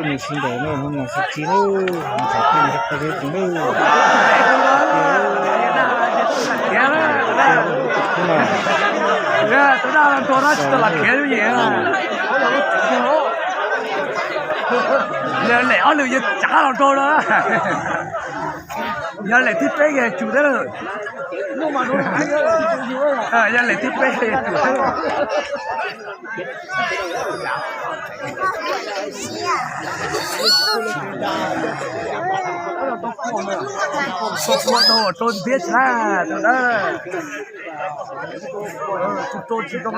Nws sib ntaus no, hnub no sib txib na, mus tham peb rau peb tsis na. Tus daj los nrog no tsis tau lam khiav li. Yog lem ob lwm yog tsav los nrog no. Yog lem thib peb yog tsum thiab lawm. Yog lem thib peb yog tsum thiab. Ua rau ntiab tshaj tus na. Tus rau tsis tau.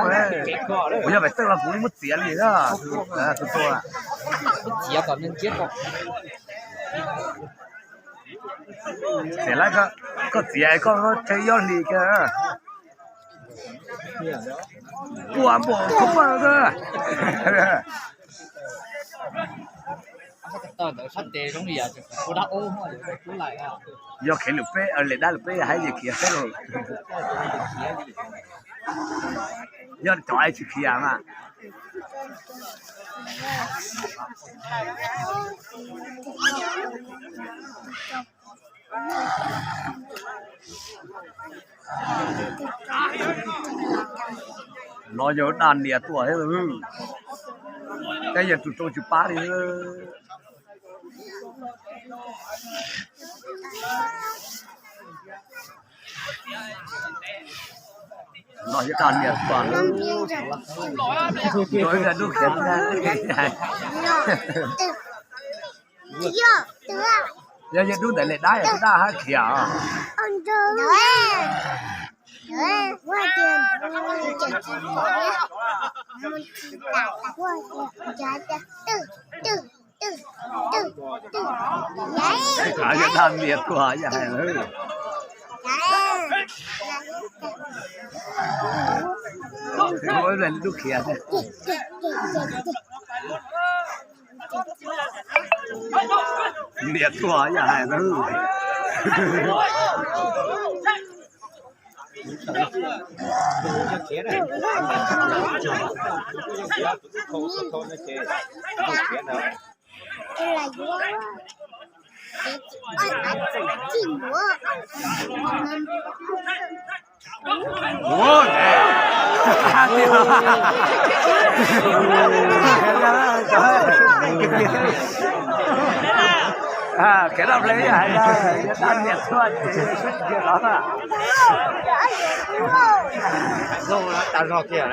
Kuv yog Vam Tawj los kuv muab txiav li na. Tus rau. Txiav lawm, koj txiav koj tseg yob hli kiag. Ua npaum koj pawg. Yog khiav lwm peb, lem dab lwm peb haib ces khiav peb los. Yog cov es tsis khiav mas. No yog daj nias tuaj thiab, tab yog tus rau tsis pab li. No yog daj nias tuaj, rau ib pliag dub khiav. Yog yog dub ntawd lem dab yog daj hab khiav os. Yog daj nias tuaj yog hais lawm. Ua ib pliag dub khiav. Nias tuaj yog hais lawm. Khiav daj ple hais tias daj nias tuaj ces sib ncaws los na. Zoo tas zog kiag.